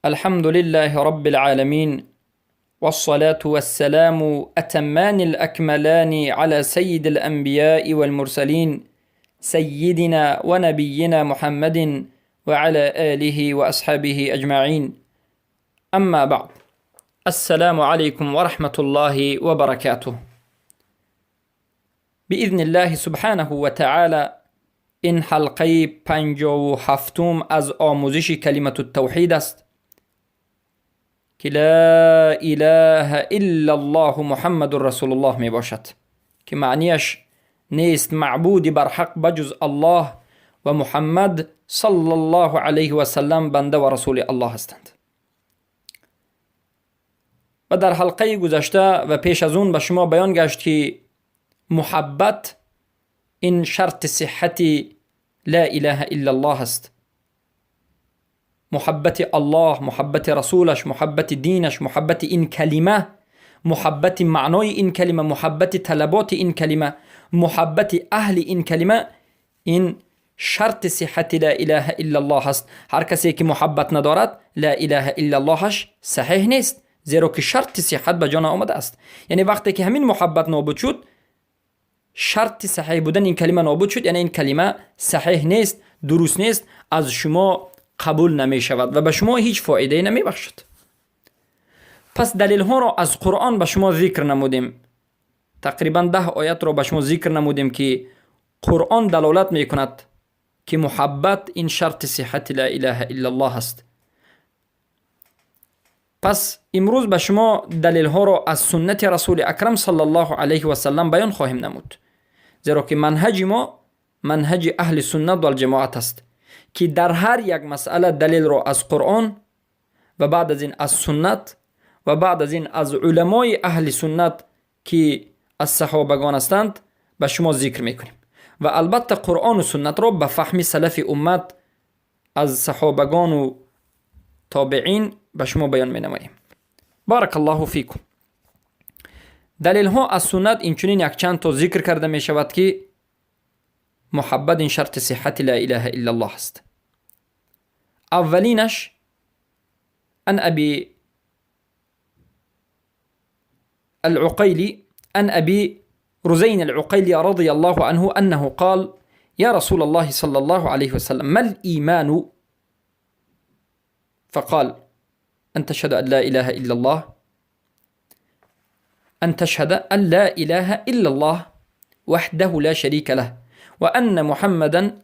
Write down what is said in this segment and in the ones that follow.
الحمد لله رب العالمين، والصلاة والسلام أتمان الأكملان على سيد الأنبياء والمرسلين، سيدنا ونبينا محمد وعلى آله وأصحابه أجمعين. أما بعد، السلام عليكم ورحمة الله وبركاته. بإذن الله سبحانه وتعالى این حلقه 57 از آموزش کلمة التوحید است که لا اله الا الله محمد رسول الله می باشد، که معنیش نیست معبودی بر حق بجز الله و محمد صلی الله علیه و سلم بنده و رسول الله هستند. و در حلقه گذشته و پیش از اون به شما بیان گشت که محبت این شرط صحت لا اله الا الله است. محبت الله، محبت رسولش، محبت دینش، محبت این کلمه، محبت معنای این کلمه، محبت طلبات این کلمه، محبت اهل این کلمه، این شرط صحت لا اله الا الله است. هر کسی که محبت ندارد، لا اله الا اللهش صحیح نیست، زیرا که شرط صحت به جا آمده است. یعنی وقتی که همین محبت نابود شد، شرط صحیح بودن این کلمه نابود شد، یعنی این کلمه صحیح نیست، درست نیست، از شما قبول نمی شود و به شما هیچ فایده نمی بخشد. پس دلیل ها را از قرآن به شما ذکر نمودیم. تقریبا 10 آیت را به شما ذکر نمودیم که قرآن دلالت می کند که محبت این شرط صحت لا اله الا الله است. پس امروز به شما دلیل ها را از سنت رسول اکرم صلی الله علیه و سلم بیان خواهیم نمود، زیرا که منهج ما منهج اهل سنت و الجماعت است که در هر یک مسئله دلیل را از قرآن و بعد از این از سنت و بعد از این از علمای اهل سنت که از صحابگان هستند به شما ذکر میکنیم. و البته قرآن و سنت را به فهم سلف امت از صحابگان و تابعین به شما بیان می نماییم. بارک الله فیکم. دلیل ها از سنت اینچنین یک چند تا ذکر کرده می شود که محبت این شرط صحت لا اله الا الله است. اولینش عن ابی العقيلي، عن أبي رزين العقيلي رضي الله عنه أنه قال: يا رسول الله صلى الله عليه وسلم، ما الإيمان؟ فقال: أن تشهد أن لا إله إلا الله، أن تشهد أن لا إله إلا الله وحده لا شريك له، وأن محمدا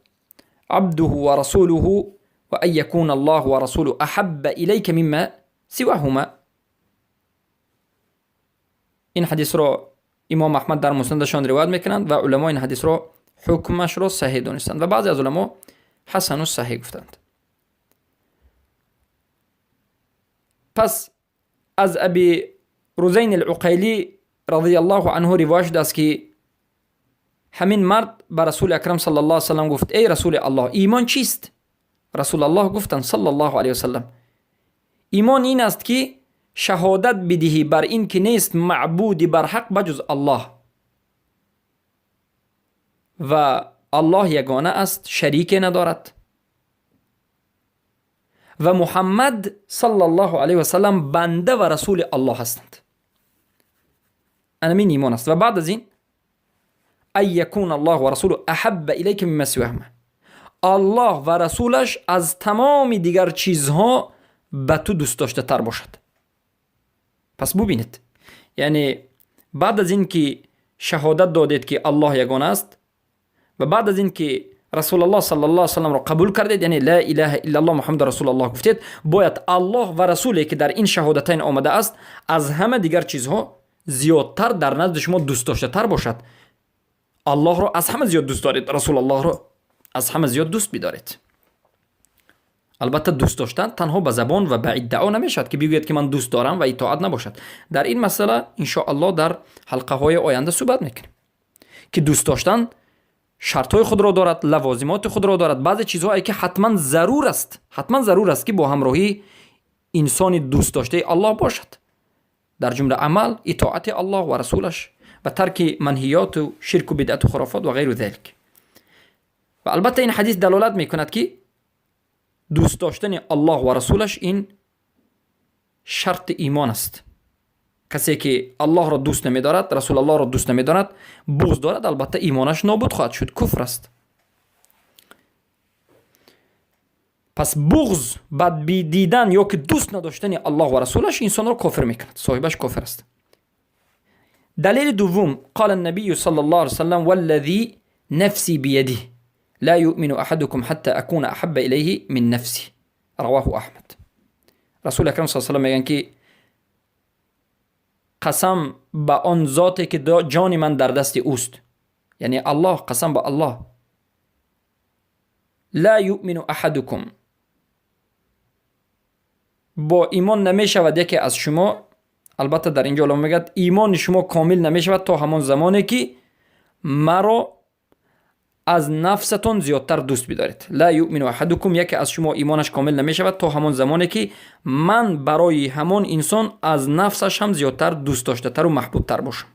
عبده ورسوله، وأن يكون الله ورسوله أحب إليك مما سواهما. این حدیث را امام احمد در مسندشان روایت میکنند و علما این حدیث را حکمش را صحیح دانستند و بعضی از علما حسن و صحیح گفتند. پس از ابی رزین العقیلی رضی الله عنه روایت شده است که همین مرد به رسول اکرم صلی الله علیه وسلم گفت: ای رسول الله، ایمان چیست؟ رسول الله گفتند صلی الله علیه وسلم: ایمان این است که شهادت بدهی بر این که نیست معبودی بر حق بجز الله و الله یگانه است، شریک ندارد، و محمد صلی الله علیه و سلم بنده و رسول الله هستند. همین ایمان است. و بعد از این ان یکون الله و رسوله احب الیک مما سواهما، الله و رسولش از تمام دیگر چیزها به تو دوست داشته تر باشد. پس ببینید، یعنی بعد از این که شهادت دادید که الله یگانه است و بعد از این که رسول الله صلی الله علیه وسلم را قبول کردید، یعنی لا اله الا الله محمد رسول الله گفتید، باید الله و رسولی که در این شهادتین آمده است از همه دیگر چیزها زیادتر در نزد شما دوست داشته تر باشد. الله را از همه زیاد دوست دارید، رسول الله را از همه زیاد دوست بدارید. البته دوست داشتن تنها به زبان و به ادعا نمیشد که بگوید که من دوست دارم و اطاعت نباشد. در این مسئله انشاءالله در حلقه های آینده صحبت میکنیم که دوست داشتن شرط های خود را دارد، لوازمات خود را دارد، بعضی چیزهایی که حتما ضرور است، حتما ضرور است که با همراهی انسان دوست داشته الله باشد، در جمله عمل، اطاعت الله و رسولش و ترک منهیات و شرک و بدعت و خرافات و غیر ذلك. و البته این حدیث دلالت میکند که دوست داشتن الله و رسولش این шарти имон аст. Касе ки Аллоҳро дӯст намедорад, Расулаллоҳро дӯст намедорад, буғз дорад, албатта имонаш нобуд хоҳад шуд, куфр аст. Пас буғз, бадбидидан ё ки дӯст надоштани Аллоҳ ва расулаш инсонро кофир мекунад, соҳибаш кофир аст. Далели дуввум: قال النبي صلى الله عليه وسلم: والذي نفسي بيده لا يؤمن أحدكم حتى أكون أحب إليه من نفسه. رواه أحمد. Расули акрам с салам мегӯянд, ки қасам ба он зоте, ки ҷони ман дар дасти ӯст, яъне Аллоҳ, қасам ба Аллоҳ, لا يؤمن أحدكم, бо имон намешавад яке аз шумо. Албатта, дар инҷо уламо мегӯяд, имони шумо комил намешавад то ҳамон замоне, ки маро аз нафсатон зиёдтар дӯст бидоред. لا يؤمن أحدكم, яке аз шумо имонаш комил намешавад то ҳамон замоне, ки ман барои ҳамон инсон аз нафсаш ҳам зиёдтар дӯстдоштатару маҳбубтар бошам.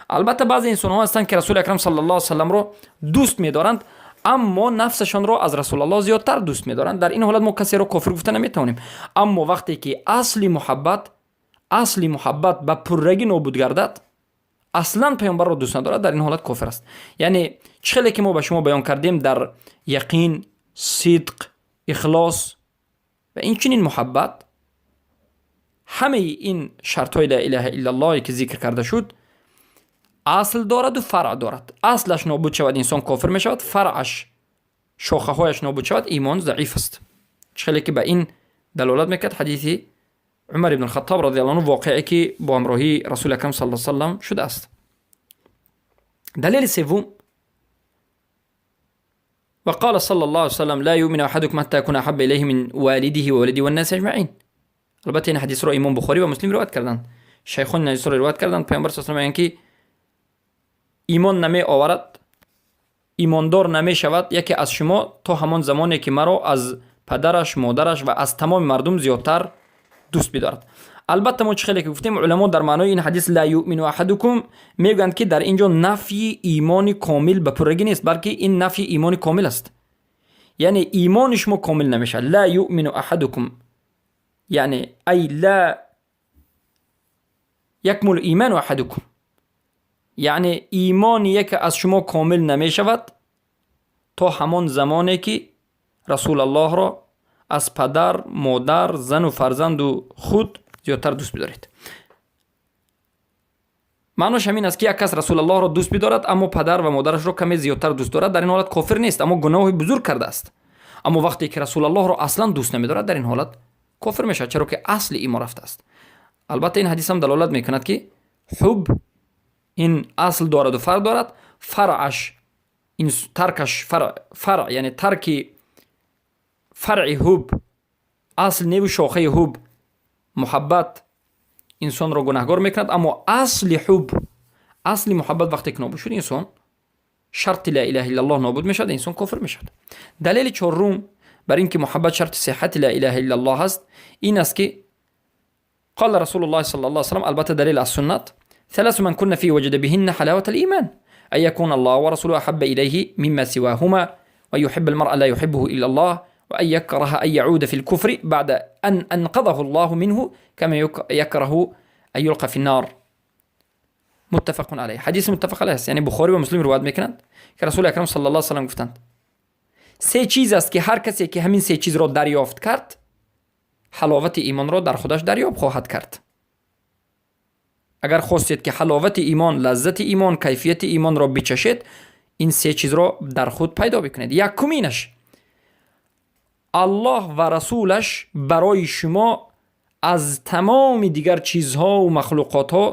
Албатта, баъзе инсонҳо ҳастанд, ки Расули акрам саллаллоҳу салламро дӯст медоранд, аммо нафсашонро аз Расулаллоҳ зиёдтар дӯст медоранд. Дар ин ҳолат мо касеро кофир гуфта наметавонем. Аммо вақте ки асли муҳаббат ба пуррагӣ нобуд гардад, аслан паёмбарро дӯст надорад, дар ин ҳолат кофир аст. Яъне чӣ хеле ки мо ба шумо баён кардем, дар яқин, сидқ, ихлос ва инчунин муҳаббат, ҳамаи ин шартҳои ла илаҳа иллаллоҳе ки зикр карда шуд, асл дораду фаръ дорад. Аслаш нобуд шавад, инсон кофир мешавад, фаръаш, шохаҳояш нобуд шавад, имон заиф аст. Чӣ хеле ки ба ин далолат мекард ҳадиси Умар ибн Хаттоб радиаллоҳу анҳу, воқеае ки бо ҳамроҳии Расули акрам сал салам шудааст. Далели севум: وقال صلى الله عليه وسلم: لا يؤمن أحدكم حتى أكون أحب إليه من والده وولده والناس أجمعين. Албатта, ин ҳадисро Имом Бухорӣ ва Муслим ривоят карданд, шайхон ин ҳадисро ривоят карданд. Паёмбар с мегӯянд, ки имон намеоварад, имондор намешавад яке аз шумо то ҳамон замоне, ки маро аз падараш, модараш ва аз тамоми мардум зиёдтар дӯст бидорад. Албатта, мо чӣ хеле ки гуфтем, уламо дар маънои ин ҳадис ла юъмину аҳадукум мегӯянд, ки дар ин ҷо нафйи имони комил ба пуррагӣ нест, балки ин нафйи имони комил аст, яъне имони шумо комил намешавад. لا يؤمن أحدكم, яъне أي لا يكمل إيمان أحدكم, яъне имони яке аз шумо комил намешавад то ҳамон замоне, ки Расулаллоҳро аз падар, модар, зану фарзанду худ зиёдтар дӯст бидоред. Маънош ҳамин аст, ки як кас Расулаллоҳро дӯст бидорад, аммо падар ва модарашро каме зиёдтар дӯст дорад, дар ин ҳолат кофир нест, аммо гуноҳи бузург кардааст. Аммо вақте ки Расулаллоҳро аслан дӯст намедорад, дар ин ҳолат кофир мешавад, чаро ки асли имон рафтааст. Албатта, ин ҳадис ҳам далолат мекунад, ки ҳуб ин асл дораду фаръ дорад. Фаръаш ин таркаш, фаръ, яъне тарки фаръи ҳуб, асл неву шохаи ҳуб, муҳаббат инсонро гунаҳгор мекунад, аммо асли ҳуб, асли муҳаббат вақте ки нобуд шуд, инсон шарти ла илаҳа иллаллоҳ нобуд мешавад, инсон кофир мешавад. Далели чорум бар ин ки муҳаббат шарти сиҳҳати ла илаҳа иллаллоҳ аст, ин аст, ки قال رسول الله صلى الله عليه وسلم, албатта, далел аз суннат: ثلاث من كن فيه وجد بهن حلاوة الإيمان: أن يكون الله ورسوله أحب إليه مما سواهما، وأن يحب المرء لا يحبه إلا الله، وأن يكره أن يعود في الكفر بعد أن أنقذه الله منه كما يكره أن يلقى في النار. متفق عليه. Ҳадиси муттафақ алайҳ аст, яъне Бухорӣ ва Муслим ривоят мекунанд, ки Расули акрам саллаллоҳу салам гуфтанд: се чиз аст, ки ҳар касе ки ҳамин се чизро дарёфт кард, ҳаловати имонро дар худаш дарёб хоҳад кард. Агар хостед, ки ҳаловати имон, лаззати имон, кайфияти имонро бичашед, ин се чизро дар худ пайдо бикунед. Якуминаш: Аллоҳ ва расулаш барои шумо аз тамоми дигар чизҳову махлуқотҳо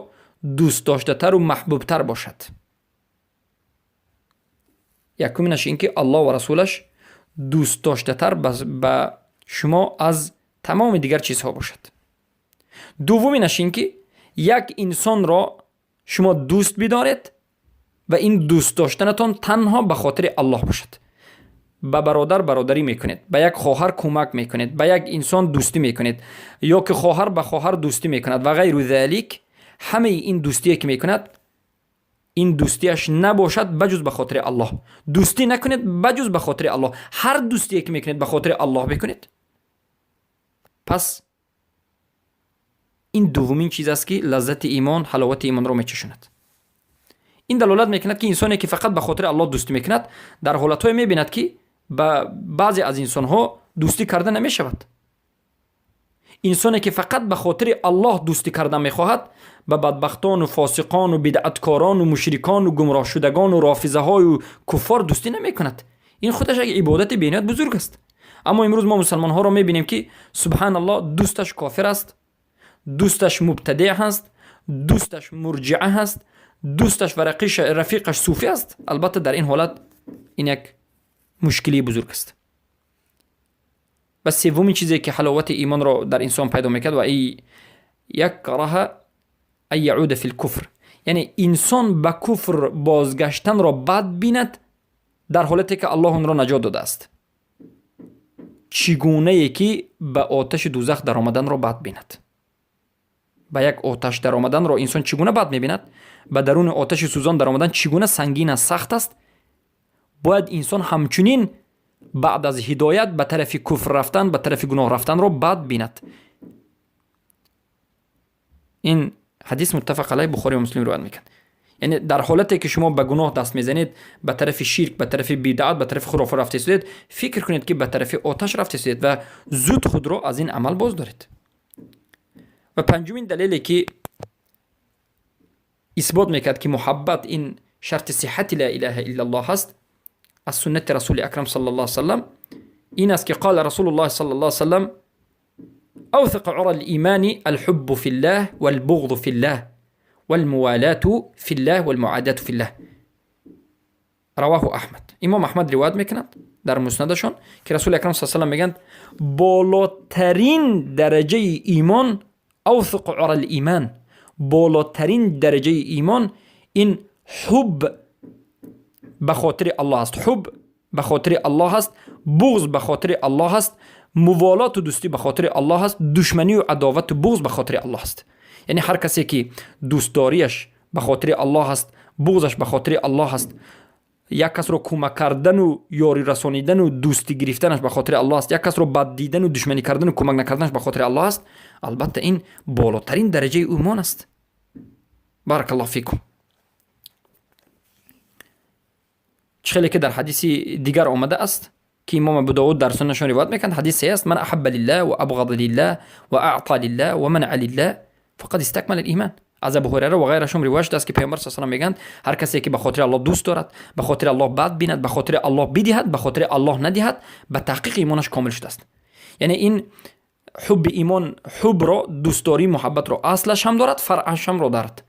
дӯстдоштатару маҳбубтар бошад. Якуминаш ин ки Аллоҳ ва расулаш дӯстдоштатар ба шумо аз тамоми дигар чизҳо бошад. Дуввуминаш ин ки як инсонро шумо дӯст бидоред ва ин дӯст доштанатон танҳо ба хотири Аллоҳ бошад. Ба бародар бародарӣ мекунед, ба як хоҳар кӯмак мекунед, ба як инсон дӯстӣ мекунед ё ки хоҳар ба хоҳар дӯстӣ мекунад ва ғайру залик, ҳамаи ин дӯстие ки мекунад, ин дӯстиаш набошад ба ҷуз ба хотири Аллоҳ. Дӯстӣ накунед ба ҷуз ба хотири Аллоҳ. Ҳар дӯстие ки мекунед, ба хотири Аллоҳ бикунед. Пас Ин дуввумин чиз аст, ки лаззати имон, ҳаловати имонро мечашонад. Ин далолат мекунад, ки инсоне, ки фақат ба хотири Аллоҳ дӯстӣ мекунад, дар ҳолатҳое мебинад, ки ба баъзе аз инсонҳо дӯстӣ карда намешавад. Инсоне, ки фақат ба хотири Аллоҳ дӯстӣ кардан мехоҳад, ба бадбахтону фосиқону бидъаткорону мушрикону гумроҳшудагону рофизаҳою куффор дӯстӣ намекунад. Ин худаш як ибодати бениҳоят бузург аст. Аммо имрӯз мо мусалмонҳоро мебинем, ки, субҳаналлоҳ, дӯсташ кофир аст, дӯсташ мубтадеъ ҳаст, дӯсташ мурҷиа ҳаст, дӯсташ ва рафиқаш суфӣ аст. Албатта, дар ин ҳолат ин як мушкилии бузург аст. Ва севумин чизе, ки ҳаловати имонро дар инсон пайдо мекард, ва якраҳа ан яуда фи лкуфр, яъне инсон ба куфр бозгаштанро бад бинад, дар ҳолате ки Аллоҳ онро наҷот додааст, чӣ гунае ки ба оташи дӯзах даромаданро бад бинад. Ба як оташ даромаданро инсон чӣ гуна бад мебинад, ба даруни оташи сӯзон даромадан чӣ гуна сангин аст, сахт аст, бояд инсон ҳамчунин баъд аз ҳидоят ба тарафи куфр рафтан, ба тарафи гуноҳ рафтанро бад бинад. Ин ҳадис муттафақ алайҳ, Бухорию Муслим ривоят мекунад. Яъне дар ҳолате ки шумо ба гуноҳ даст мезанед, ба тарафи ширк, ба тарафи бидаат, ба тарафи хурофа рафта истодед, фикр кунед, ки ба тарафи оташ рафта истодед ва зуд худро аз ин амал боз доред. Ва панҷумин далеле, ки исбот мекард, ки муҳаббат ин шарти сиҳати ла илаҳа иллаллоҳ ҳаст, аз суннати Расули Акрам саллаллоҳу салам ин аст, ки қала Расулуллоҳ саллаллоҳу салам: أوثق عرى الإيمان الحب في الله والبغض في الله والموالاة في الله والمعاداة في الله. رواه أحمد. Имом Аҳмад ривоят мекунад дар муснадашон, ки Расули Акрам с салам мегӯянд: болотарин дараҷаи имон, أوثق عرى الإيمان, болотарин дараҷаи имон ин ҳуб ба хотири Аллоҳ аст, ҳуб ба хотири Аллоҳ аст, буғз ба хотири Аллоҳ аст, муволоту дӯстӣ ба хотири Аллоҳ аст, душманию адовату буғз ба хотири Аллоҳ аст. Яъне ҳар касе, ки дӯстдориаш ба хотири Аллоҳ аст, буғзаш ба хотири Аллоҳ аст, як касро кӯмак кардану ёрӣ расонидану дӯстӣ гирифтанаш ба хотири Аллоҳ аст, як касро бад дидану душманӣ кардану кӯмак накарданаш ба хотири Аллоҳ аст, албатта, ин болотарин дараҷаи имон аст. بارك الله فيكم. Чӣ хеле ки дар ҳадиси дигар омада аст, ки имом Абу Довуд дар суннашон ривоят мекунад, ҳадис саҳеҳ аст: من أحب لله وأبغض لله وأعطى لله ومنع لله فقد استكمل الإيمان. Аз Абу Ҳурайра ва ғайрашон ривоят шудааст, ки Паёмбар с салам мегӯянд: ҳар касе, ки ба хотири Аллоҳ дӯст дорад, ба хотири Аллоҳ бад бинад, ба хотири Аллоҳ бидиҳад, ба хотири Аллоҳ надиҳад, ба таҳқиқ имонаш комил шудааст. Яъне ин ҳубби имон, ҳубро, дӯстдорӣ, муҳаббатро аслаш ҳам дорад, фаръаш ҳамро дорад.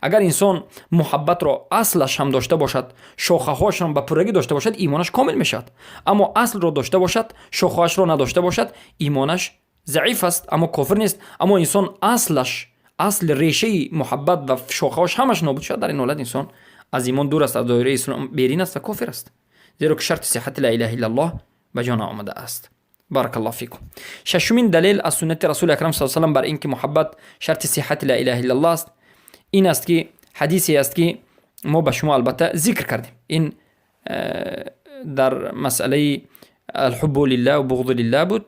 Агар инсон муҳаббатро аслаш ҳам дошта бошад, шохаҳоашро ба пуррагӣ дошта бошад, имонаш комил мешавад. Аммо аслро дошта бошад, шохаҳоашро надошта бошад, имонаш заиф аст, аммо кофир нест. Аммо инсон аслаш, асли решаи муҳаббат ва шохаҳош ҳамаш нобуд шавад, дар ин ҳолат инсон аз имон дур аст, аз доираи ислом берин аст ва кофир аст, зеро ки шарти сиҳати ла илаҳа иллаллоҳ ба ҷо наомадааст. بارك الله فيكم. Шашумин далел аз суннати Расули Акрам с салам бар ин ки муҳаббат шарти сиҳати ла илаҳа иллаллоҳ аст, ин аст, ки ҳадисе аст, ки мо ба шумо албатта зикр кардем. Ин дар масъалаи الحب لله والبغض لله буд,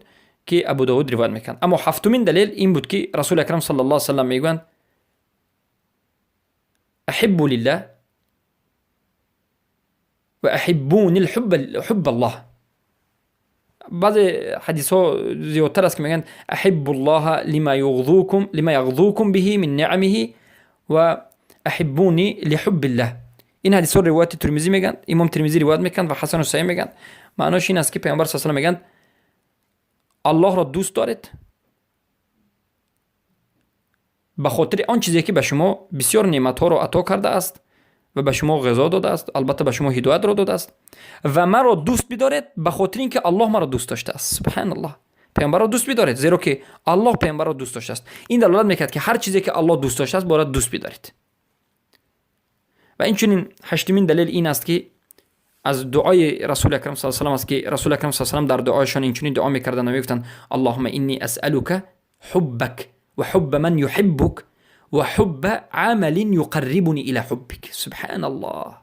ки Абу Довуд ривоят мекунад. Аммо ҳафтумин далел ин буд, ки Расули Акрам صلى الله وسلم мегӯянд: أحبوا لله وأحبوني حب الله. Баъзе ҳадисҳо зиёдтар аст, ки мегӯянд: أحبوا الله لما يغذوكم به من نعمه وأحبوني لحب الله. Ин ҳадисҳо ривояти Термизӣ мегӯянд, имом Термизӣ ривоят мекунанд ва ҳасану саҳеҳ мегӯянд. Маънош ин аст, ки Паёмбар с салам мегӯянд: Аллоҳро дӯст доред ба хотири он чизе, ки ба шумо бисёр неъматҳоро ато кардааст ва ба шумо ғизо додааст, албатта, ба шумо ҳидоятро додааст, ва маро дӯст бидоред ба хотири ин ки Аллоҳ маро дӯст доштааст. Субҳаналлоҳ! Паёмбарро дӯст бидоред, зеро ки Аллоҳ паёмбарро дӯст доштааст. Ин далолат мекард, ки ҳар чизе, ки Аллоҳ дӯст доштааст, бояд дӯст бидоред. Ва инчунин ҳаштумин далел ин аст, ки аз дуои Расули Акрам с салам аст, ки Расули Акрам с салам дар дуояшон инчунин дуо мекарданд ва мегуфтанд: اللهم إني أسألك حبك وحب من يحبك وحب عمل يقربني إلى حبك. سبحان الله،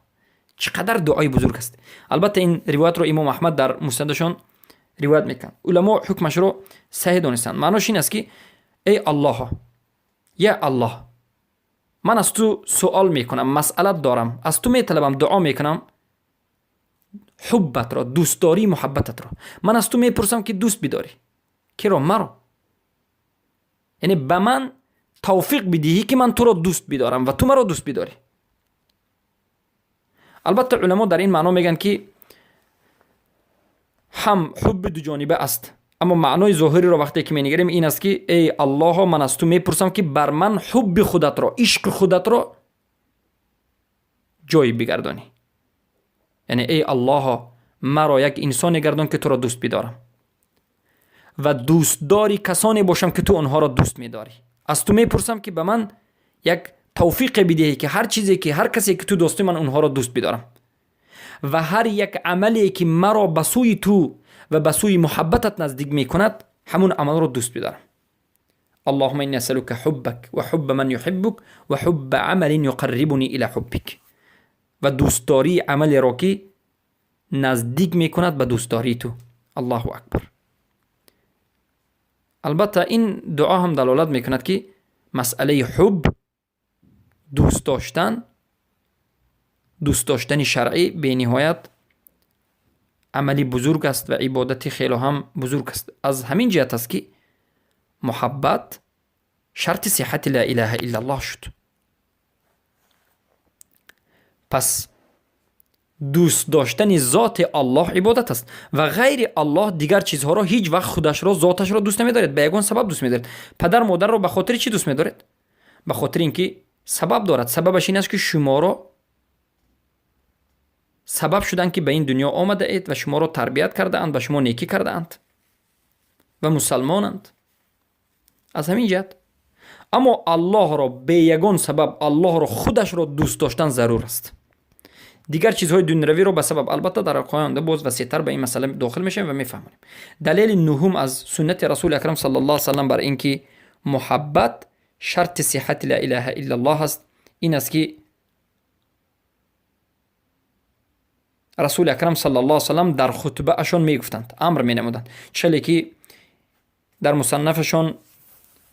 чӣ қадар дуои бузург аст! Албатта, ин ривоятро имом Аҳмад дар муснадашон ривоят мекунанд. Уламо ҳукмашро саҳеҳ донистанд. Маънош ин аст, ки Эй Аллоҳ, я Аллоҳ, ман аз ту суол мекунам, масъалат дорам, аз ту металабам, дуо мекунам ҳуббатро, дӯстдории муҳаббататро. Ман аз ту мепурсам, ки дӯст бидорӣ киро? Маро. Яъне ба ман тавфиқ бидиҳӣ, ки ман туро дӯст бидорам ва ту маро дӯст бидорӣ. Албатта, уламо дар ин маъно мегӯянд, ки ҳам ҳубби дуҷониба аст, аммо маънои зоҳириро вақте ки менигарем, ин аст, ки эй Аллоҳо, ман аз ту мепурсам, ки бар ман ҳубби худатро, ишқи худатро ҷой бигардонӣ. Яъне эй Аллоҳо, маро як инсоне гардон, ки туро дӯст бидорам ва дӯстдори касоне бошам, ки ту онҳоро дӯст медорӣ. Аз ту мепурсам, ки ба ман як тавфиқе бидиҳӣ, ки ҳар чизе ки, ҳар касе ки ту дӯстӣ, ман онҳоро дӯст бидорам ва ҳар як амале ки маро ба сӯи ту ва ба сӯи муҳаббатат наздик мекунад, ҳамун амалро дӯст бидорам. اللهم إني أسألك حبك وحب من يحبك وحب عمل يقربني إلى حبك. Ва дӯстдории амалеро, ки наздик мекунад ба дӯстдории ту. Аллоҳу акбар! Албатта, ин дуо ҳам далолат мекунад, ки масъалаи ҳуб, дӯст доштан, дӯст доштани шаръӣ бениҳоят амали бузург аст ва ибодати хело ҳам бузург аст. Аз ҳамин ҷиҳат аст, ки муҳаббат шарти сиҳати ла илаҳа иллаллоҳ шуд. Пас дӯст доштани зоти Аллоҳ ибодат аст ва ғайри Аллоҳ дигар чизҳоро ҳеҷ вақт худашро, зоташро дӯст намедоред. Ба ягон сабаб дӯст медоред. Падар модарро ба хотири чӣ дӯст медоред? Ба хотири ин ки сабаб дорад. Сабабаш ин аст, ки шуморо сабаб шуданд, ки ба ин дунё омадаед ва шуморо тарбият кардаанд, ба шумо некӣ кардаанд ва мусалмонанд. Аз ҳамин ҷиҳат. Аммо Аллоҳро бе ягон сабаб, Аллоҳро худашро дӯст доштан зарур аст. Дигар чизҳои дунявиро ба сабаб. Албатта, дар оянда боз васеътар ба ин масъала дохил мешавем ва мефаҳмонем. Далели нуҳум аз суннати Расули акрам саллаллоҳу алайҳи васаллам бар ин ки муҳаббат шарти сиҳати ла илаҳа иллаллоҳ аст, ин аст, ки Расули акрам саллаллоҳу алайҳи васаллам дар хутбаашон мегуфтанд, амр менамуданд, чале ки дар мусаннафашон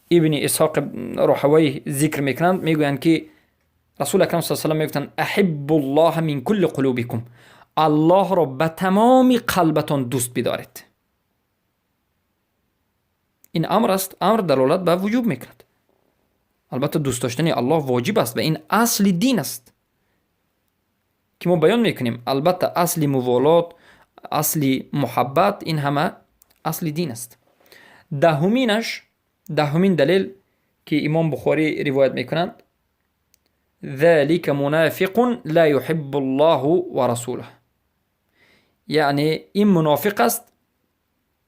Ибни Исҳоқ Роҳавай зикр мекунанд, мегӯянд, ки Расули акрам с салам мегуфтанд: «Аҳиббуллоҳа мин кулли қулубикум», Аллоҳро ба тамоми қалбатон дӯст бидоред. Ин амр аст. Амр далолат ба вуҷуб мекунад. Албатта, дӯст доштани Аллоҳ воҷиб аст ва ин асли дин аст, ки мо баён мекунем. Албатта, асли муволот, асли муҳаббат, ин ҳама асли дин аст. Даҳуминаш, даҳумин далел, ки Имом Бухорӣ ривоят мекунанд: ذلك منافق لا يحب الله ورسوله. Яъне ин мунофиқ аст,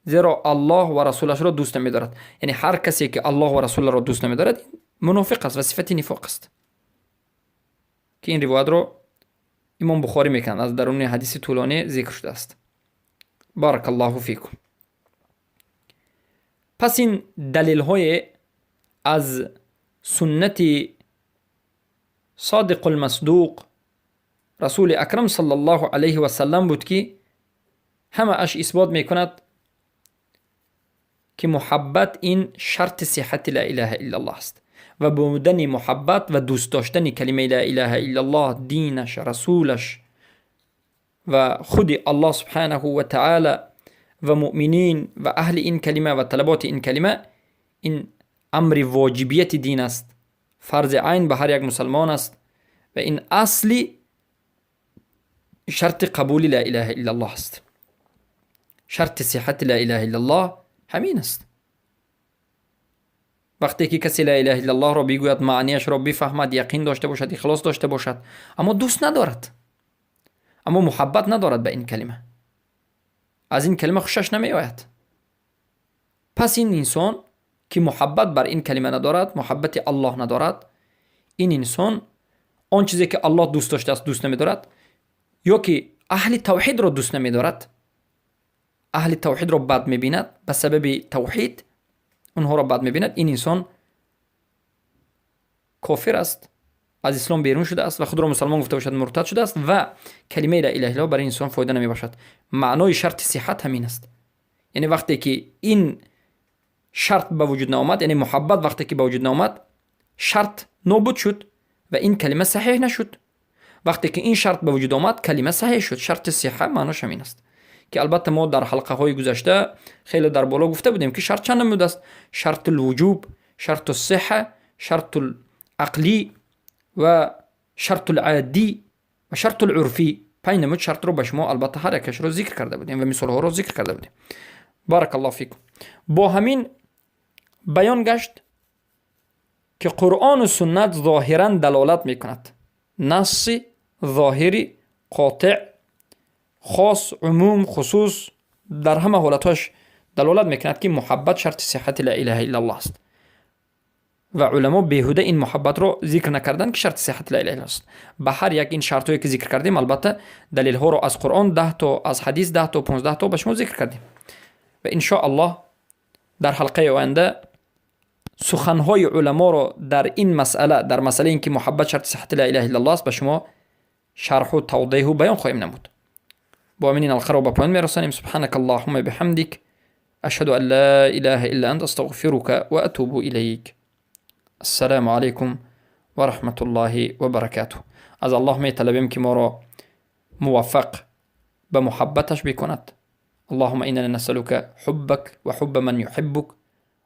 зеро Аллоҳ ва расулашро дӯст намедорад. Яъне ҳар касе ки Аллоҳ ва расуларо дӯст намедорад, мунофиқ аст ва сифати нифоқ аст, ки ин ривоятро Имом Бухорӣ мекунанд, аз даруни ҳадиси тӯлонӣ зикр шудааст. بارك الله فيكم. Пас ин далелҳое аз суннати Содиқулмасдуқ Расули акрам саллаллоҳу алайҳи васаллам буд, ки ҳамааш исбот мекунад, ки муҳаббат ин шарти сиҳати ла илаҳа иллаллоҳ аст ва будани муҳаббат ва дӯст доштани калимаи ла илаҳа иллаллоҳ, динаш, расулаш ва худи Аллоҳ субҳанаҳу ва таала ва муъминин ва аҳли ин калима ва талаботи ин калима, ин амри воҷибияти дин аст, фарзи айн ба ҳар як мусалмон аст ва ин асли шарти қабули ла илаҳа иллаллоҳ аст. Шарти сиҳати ла илаҳа иллаллоҳ ҳамин аст. Вақте ки касе ла илаҳа иллаллоҳро бигӯяд, маънияшро бифаҳмад, яқин дошта бошад, ихлос дошта бошад, аммо дӯст надорад, аммо муҳаббат надорад ба ин калима, аз ин калима хушаш намеояд, пас ин инсон, ки муҳаббат бар ин калима надорад, муҳаббати Аллоҳ надорад, ин инсон он чизе ки Аллоҳ дӯст доштааст, дӯст намедорад ё ки аҳли тавҳидро дӯст намедорад, аҳли тавҳидро бад мебинад, ба сабаби тавҳид онҳоро бад мебинад, ин инсон кофир аст, аз ислом берун шудааст ва худро мусалмон гуфта бошад, муртад шудааст ва калимаи ла илаҳа иллаллоҳ барои инсон фоида намебошад. Маънои шарти сиҳат ҳамин аст. Яъне вақте ки ин Шарт ба вуҷуд наомад, яъне муҳаббат вақте ки ба вуҷуд наомад, шарт нобуд шуд ва ин калима саҳеҳ нашуд. Вақте ки ин шарт ба вуҷуд омад, калима саҳеҳ шуд. Шарти сиҳҳа маънош ҳамин аст, ки албатта мо дар ҳалқаҳои гузашта хеле дар боло гуфта будем, ки шарт чанд намуд аст: шарту лвуҷуб, шарту сиҳҳа, шарту ақлӣ ва шарту ладдӣ ва шарту урфӣ. Панҷ намуд шартро ба шумо албатта ҳар якашро зикр карда будем ва мисолҳоро зикр карда будем. بارك الله فيكم. Бо ҳамин баён гашт, ки Қуръону суннат зоҳиран далолат мекунад, насси зоҳири қотеъ, хос, умум, хусус, дар ҳама ҳолатҳош далолат мекунад, ки муҳаббат шарти сиҳҳати ла илаҳа иллаллоҳ аст. Ва уламо беҳуда ин муҳаббатро зикр накарданд, ки шарти сиҳҳати ла илаҳа иллаллоҳ аст. Ба ҳар як ин шартҳое, ки зикр кардем, албатта далелҳоро аз Қуръон 10 то, аз ҳадис 10 то, 15 то ба шумо зикр кардем. Ва иншо Аллоҳ дар ҳалқаи оянда суханҳои уламоро дар ин масъала, дар масъалаи ин ки муҳаббат шарти сиҳҳати ла илаҳа иллаллоҳ аст, ба шумо шарҳу тавдеҳу баён хоҳем намуд. Бо ҳамин ин ҳалқаро ба поён мерасонем. سبحانك اللهم بحمدك، أشهد أن لا إله إلا أنت، أستغفرك وأتوب إليك. السلام عليكم ورحمة الله وبركاته. Аз Аллоҳ металабем, ки моро муваффақ ба муҳаббаташ бикунад. اللهم إنا نسألك حبك وحب من يحبك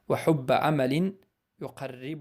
وحب عمل يقرب